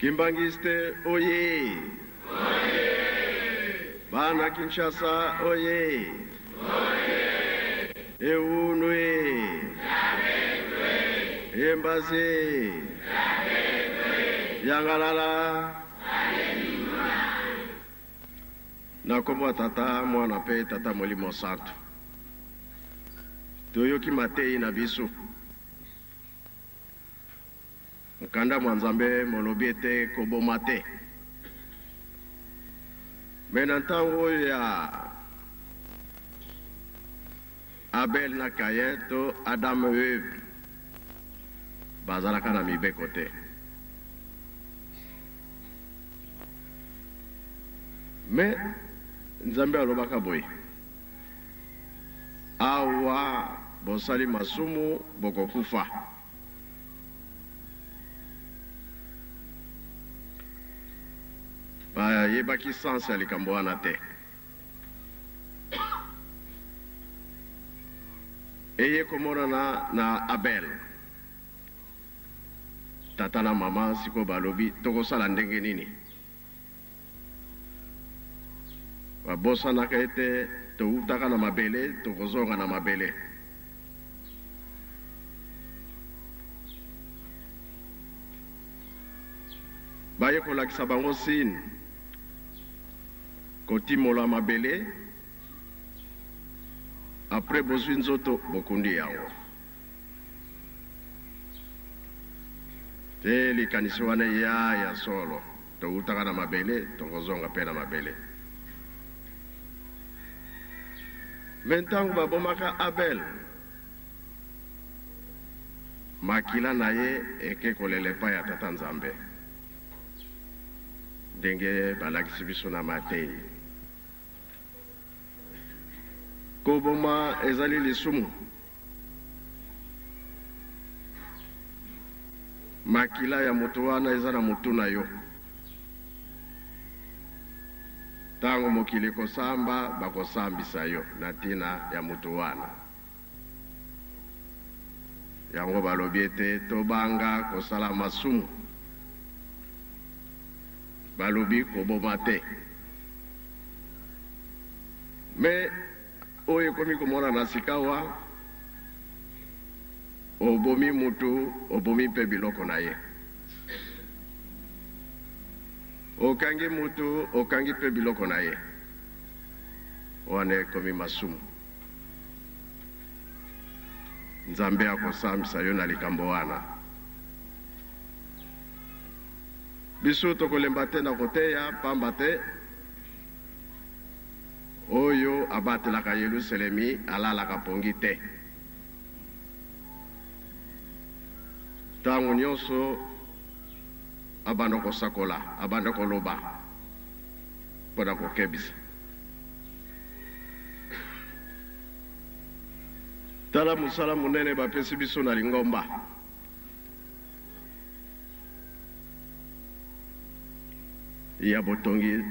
Kimbanguiste oye! Bana Kinshasa oye! Ewunwe! Embaze! Yangalala! Na nkombo ya Tata, Mwana mpe Tata Molimo Santu, toyoki mateyi na biso. Mokanda mwa Nzambe molobi ete koboma te. Me na ntango oyo ya Abel na Caïn to Adam et Eve bazalaka na mibeko te. Me Nzambe alobaka boye, awa bosali masumu bokokufa. Bayebaki sens ya likambo wana te. Eye komonana na Abel. Tata na mama sikoyo balobi tokosala ndenge nini? Babosanaka ete towutaka na mabele, tokozonga na mabele. Baye kolakisa bango signe, kotimola mabele, après bozwi nzoto bokundi yango. Te likanisi wana eya ya solo. Towutaka na mabele, tokozonga mpe na mabele. Me ntango babomaka Abel, makila na ye eke kolela epai ya Tata Nzambe, ndenge balakisi biso na Matei. Koboma ezali lisumu. Makila ya moto wana eza na motu na yo. Tango mokili ekosamba, bakosambisa yo na tina ya moto wana. Yango balobi ete tobanga kosala masumu. Balobi koboma te. Me Oyo ekomi komonana sikawa, obomi mutu, obomi mpe biloko na ye. Okangi mutu, okangi mpe biloko na ye. Wana ekomi masumu. Nzambe akosambisa yo na likambo wana. Biso tokolemba te na koteya, pamba te Oyo abatelaka Yelusalemi alalaka pongi te. Tango nyonso abanda kosakola, abanda koloba mpo na kokebisa. Tala mosala monene bapesi biso na lingomba. Ya botongi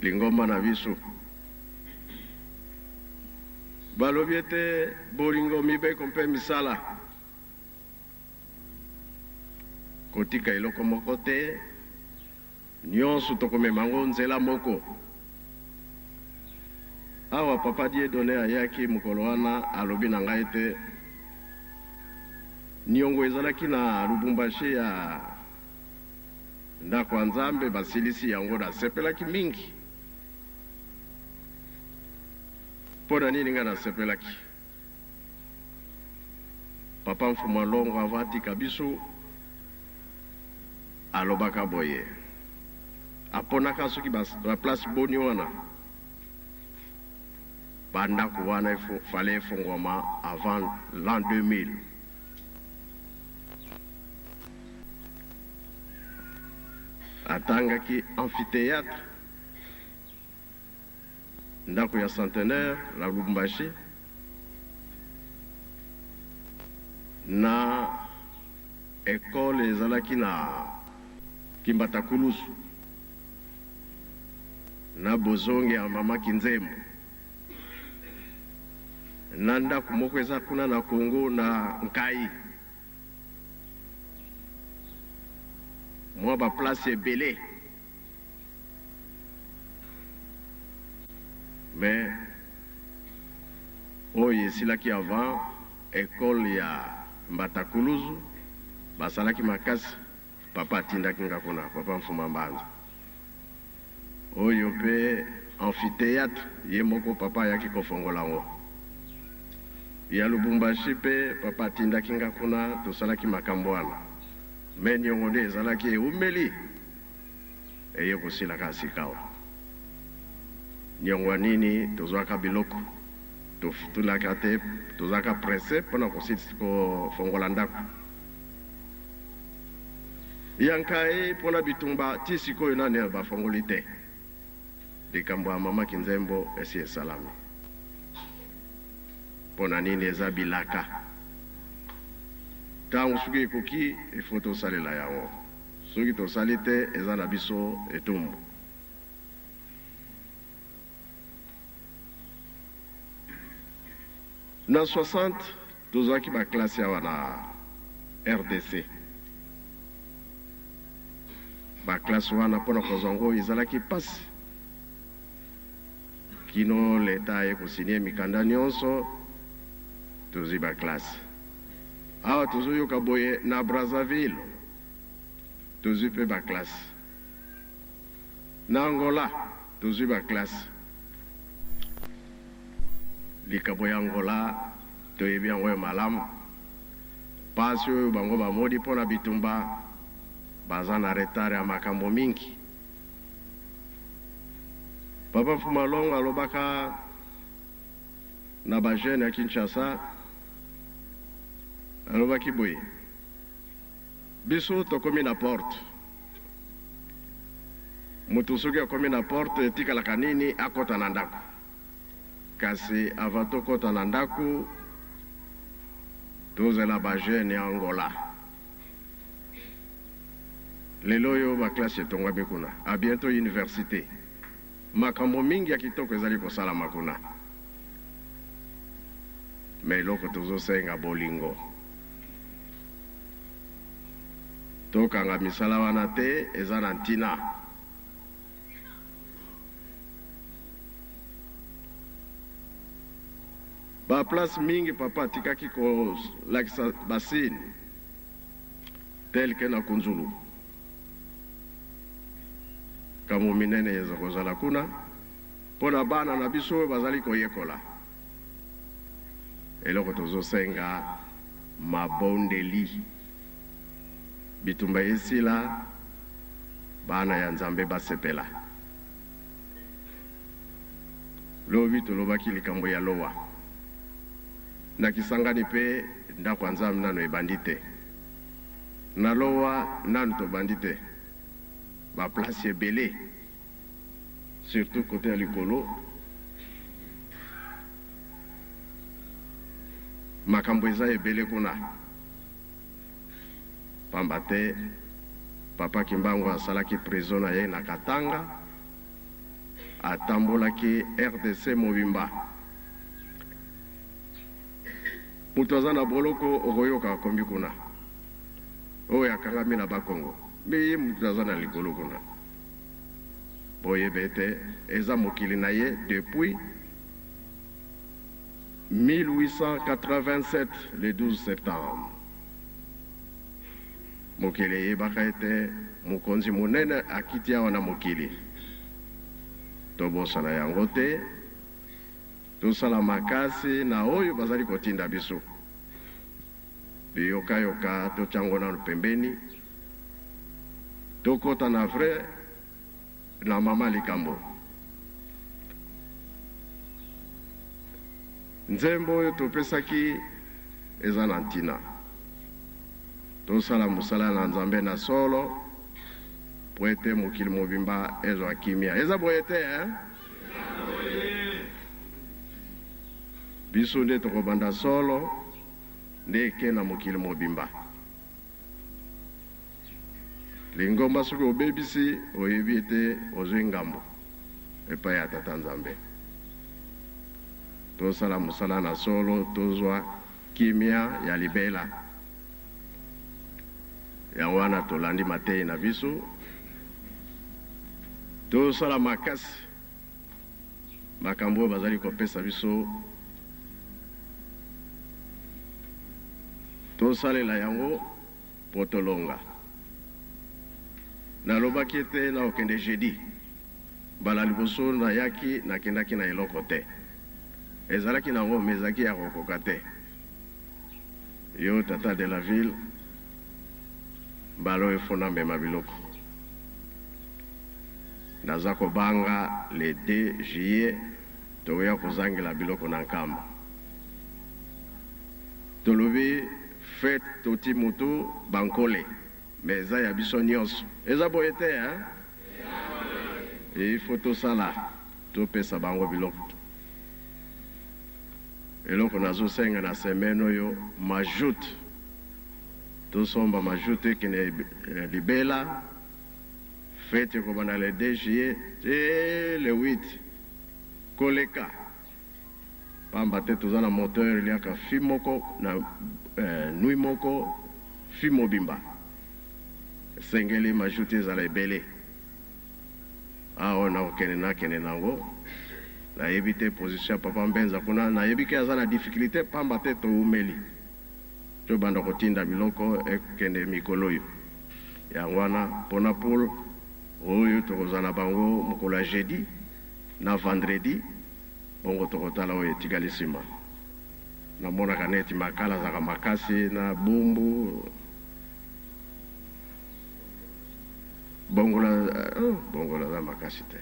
lingomba na biso. Balobi ete bolingo, mibeko mpe misala, kotika eloko moko te, nyonso tokomema yango nzela moko. Awa Papa Dieudonne ayaki mokolo wana, alobi na ngai ete niongo ezalaki na Lubumbashi ya Ndako ya Nzambe basilisi yango, nasepelaki mingi. Mpo na nini ngai nasepelaki? Papa Mfuma Longo avant atika biso alobaka boye, aponaka soki ba, ba place boni wana ba ndako wana fallait efongwama avant l'an 2000. Atangaki amphithéâtre, ndako ya centenaire na Lubumbashi, na ecole ezalaki na Kimbatakulusu, na bozongi ya mama Kinzembo, na ndako moko eza kuna na Congo na Nkayi. Mwa ba place ebele. Mais oyo esilaki avant ecole ya Mbatakuluzu basalaki makasi, papa atindaki nga kuna, papa Mfuma Mbanza. Oyo mpe amphithéâtre ye moko papa ayaki kofongola yango. Ya Lubumbashi mpe papa atindaki nga kuna, tosalaki makambo wana. Mais niongo nde ezalaki ewumeli eye kosila kaka sikawa. Niongo ya nini? Tozwaka biloko tofutulaka te, tozalaka presse mpona kofongola ndako ya nkai mpona bitumba. Ti sikoyo nani bafongoli te. Likambo ya mama Kinzembo esi esalami. Mpona nini? Eza bilaka. Ntango soki ekoki, ifo tosalela yango. Soki tosali te, eza na biso etumbu. Na 60 tozwaki baklasi awa na RDC. Baklasi wana, mpona kozwa yango ezalaki mpasi, kino leta aye kosigner mikanda nyonso, tozwi baklasi awa. Tozoyoka boye na Brazzaville tozwi mpe baklasi, na Angola tozwi baklasi. Likambo ya Angola toyebi yango ya malamu, mpasi oyo bango bamoni mpo na bitumba, baza na retard ya makambo mingi. Papa Mfuma Longo alobaka na bajeune ya Kinshasa, alobaki boye: biso tokomi na porte. Moto soki akomi na porte, etikalaka nini? Akɔta na ndako. Kasi avant tokɔta na ndako, tozela bajeune ya Angola. Lelo oyo baklasi etongwami kuna, a bientôt université. Makambo mingi ya kitoko ezali kosalama kuna. Me eloko tozosenga, bolingo. Tokanga misala wana te, eza na ntina. Baplace mingi papa atikaki kolakisa basine, tel que na Kunzulu, kambo minene eza kozala kuna mpo na bana na biso oyo bazali koyekola. Eloko tozosenga, mabondeli. Bitumba esila, bana ya Nzambe basepela. Lobi tolobaki likambo ya Lowa na Kisangani, mpe ndako ya Nzambe nano ebandi te. Na Lowa nanu tobandi te. Baplace ebele, surtout côté ya likolo, makambo eza ebele kuna, pamba te papa Kimbangu asalaki prison na ye na Katanga, atambolaki RDC mobimba. Moto aza na boloko, okoyoka akombi kuna, oyo akangami na Bakongo, me ye moto aza na likolo kuna. Boyeba ete eza mokili na ye depuis 1887, le 12 septembre. Mokili eyebaka ete mokonzi monene akiti awa na mokili. Tobosana yango te, tosala makasi na oyo bazali kotinda biso. Biyokayoka totyango nano pembeni, tokɔta na vrai na mama likambo. Nzembo oyo topesaki eza na ntina. Tosala mosala na Nzambe na solo po ete mokili mobimba ezwa kimia. Eza boye te, eh? Biso nde tokobanda solo nde eke na mokili mobimba. Lingomba soki obebisi, oyebi ete ozwi ngambo epai ya Tata Nzambe. Tosala mosala na solo, tozwa kimia ya libela. Yango wana tolandi mateyi na biso, tosala makasi makambo oyo bazali kopesa biso tosalela yango mpo tolonga. Nalobaki ete nakokende jeudi. Mbala liboso nayaki, nakendaki na eloko te. Ezalaki na yango, mais ezalaki ya kokoka te. Yo tata de la ville, mbala oyo faut namema biloko. Naza kobanga le 2 juillet tokoya kozangela biloko na Nkamba. Tolobi fete toti mutu bankole mais eza ya biso nionso. Eza boye te hein? Il faut tosala topesa bango biloko. Eloko nazosenga na semaine oyo majoute, tosomba majoute ekende libela. Fete ekobanda le 2 juillet tee le 8 koleka pamba te toza na moteur eliaka fi moko na nuit moko fi mobimba. Esengeli majoute ezala ebele. Awa nakokende nakende nango nayebi te position ya papa Mbenza kuna nayebi ke aza na difficulite pamba te towumeli tobanda kotinda biloko ekende mikolo oyo yango wana pona poule oyo tokozala na bango mokolo ya jeudi na vendredi bongo tokotala oyo etikali sima namonaka neti makala azalaka makasi na bumbu. Bongola oh, bongola aza makasi te.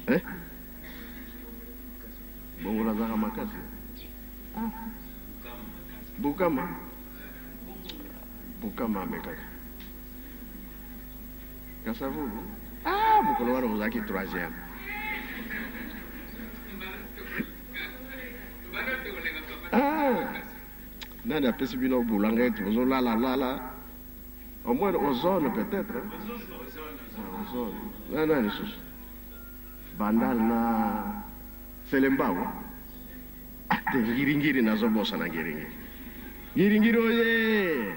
Eh? Bongola azaka makasi. Ah. Bukama. Bukama amekaka. Kasavubu. Ah, mokolo wana ozalaki troisième. Ah. Nani apesi bino boulanga ete bozo lala lala au moins ozone peut-être ah, ozone na nani lisusu bandal na selembao ah, te ngiringiri nazobosana ngiringiri ngiringiri oye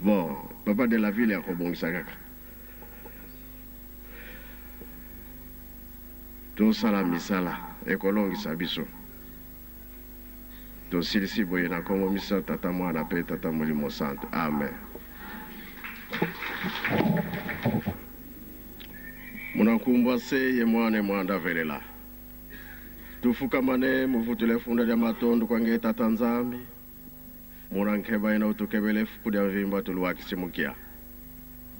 bon papa de la ville akobongisa kaka Tosala misala ekolongisa biso. Tosilisi boye na kombo misa Tata Mwana pe Tata Molimo Santu. Amen. Munankumbwa se ye mwane mwanda velela. Tufukamane muvutule funda lya matondu kwange Tata Nzambi. Munankeba ena utukebele fuku lya mvimba tuluwakisimukia.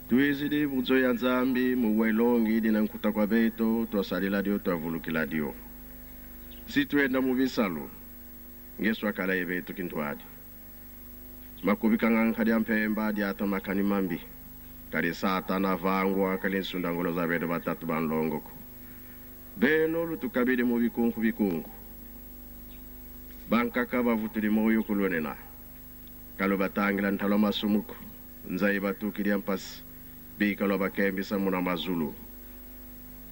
Tuizidi budzo ya Nzambi muwa elongi dina nkuta kwa beto tuasalila dio tuavulukila dio. Si tuenda mu bisalu ngesu akala ebetu kintuadi. Makubika nganka dia mpemba diata makani mambi. Kadi Satana vangwa kali nsunda ngolo za beto batatu ba nlongoko. Beno lutukabidi mu bikunku bikunku. Bankaka bavutuli moyo kulwenena. Kalu batangila ntalwa masumuku. Nzai batukilia mpasi bikalwa bakembisa muna mazulu.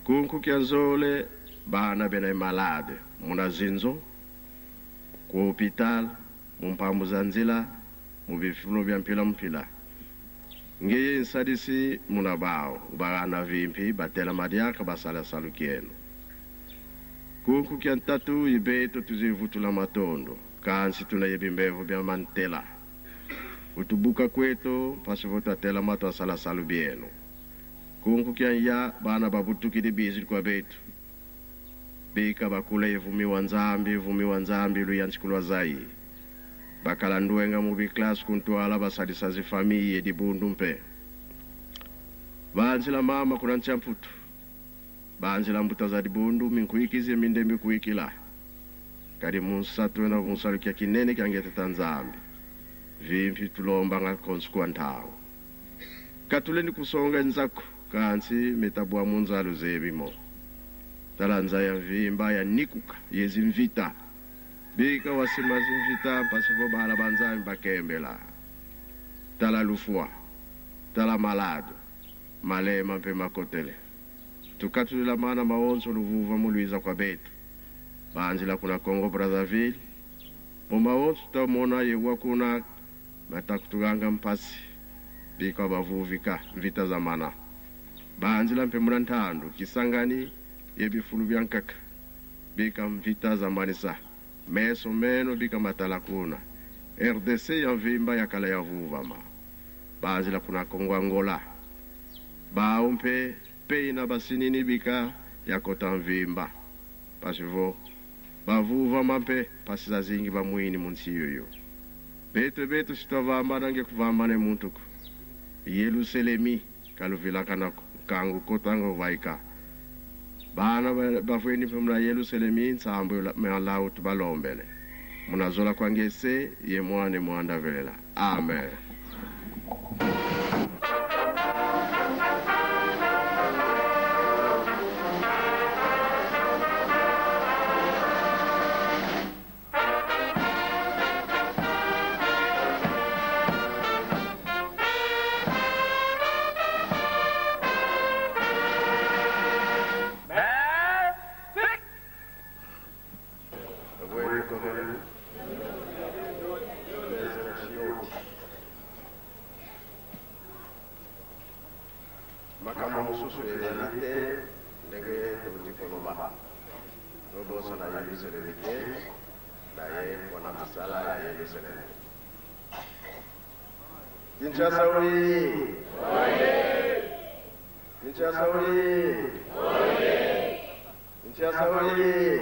Kunku kya nzole bana bena malade muna zinzo ku hopital mu mpambu za nzila mu bifuno bya mpila mpila. Ngeye nsadisi muna bao ubagana vimpi batela madiaka basala salukieno. Kunku kya ntatu ibeto tuzivutula matondo kansi tuna yebimbevu bya mantela. Utubuka kwetu mpasi twatela mato asala salu bienu. Kunku kya ya bana babutukidi bizi kwa betu. Bika bakula evumiwa Nzambi, evumiwa Nzambi luyansikulwa zai. Bakala ndwenga mu biclass kuntwala basalisa zifamiye dibundu mpe. Banzila mama kuna nchamputu. Banzila mbuta za dibundu minkuikizie mindembi kuikila. Kadi munsatu na munsalukia kinene kyangete Nzambi. Vimpi tulomba nga konsukuwa ntawo. Katuleni kusonga nzaku kansi mitabwa munzalu zebimo. Tala nza ya mvimba ya nikuka yezi mvita. Bika wasima zimvita mpasipo bala banzambi bakembela. Tala lufua, tala malado, malema mpe makotele. Tukatulila mana maonso luvuva muluiza kwa betu. Banzila kuna Congo Brazzaville, boma wonso tomona yewa kuna batakutuganga mpasi bika bavuvika mvita zamana. Banzila mpe muna ntandu Kisangani ye bifulu bya nkaka bika mvita zambanisa meso meno bika matala kuna RDC ya mvimba ya kala ya vuvama. Banzila kuna Congo Angola bao mpe pei na basinini bika ya kota mvimba pasi vo bavuvama mpe pasi zazingi bamwini munsi yoyo beto beto sitwavamba nange kuvamba ne muntuku Yeluselemi kaluvilaka nako nkangu kotango vaika bana bafweni mpe muna Yeluselemi nsambo mealau tubalombele munazola kwangese ye mwane mwanda velela amen. Makambo mosusu ezali te ndenge touti koloba. Tobosana Yelusalemi te na ye mpo na misala ya Yelusalemi. Kinshasa oye! Kinshasa oye! Kinshasa oye!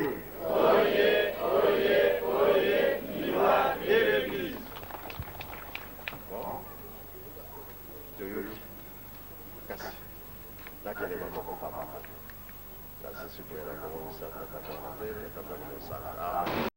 Bon, toyoki kasi nakende maboko pamba. Nasisi boye na komomisa Tata Mwana mpe Tata Molimo Santu. Amen.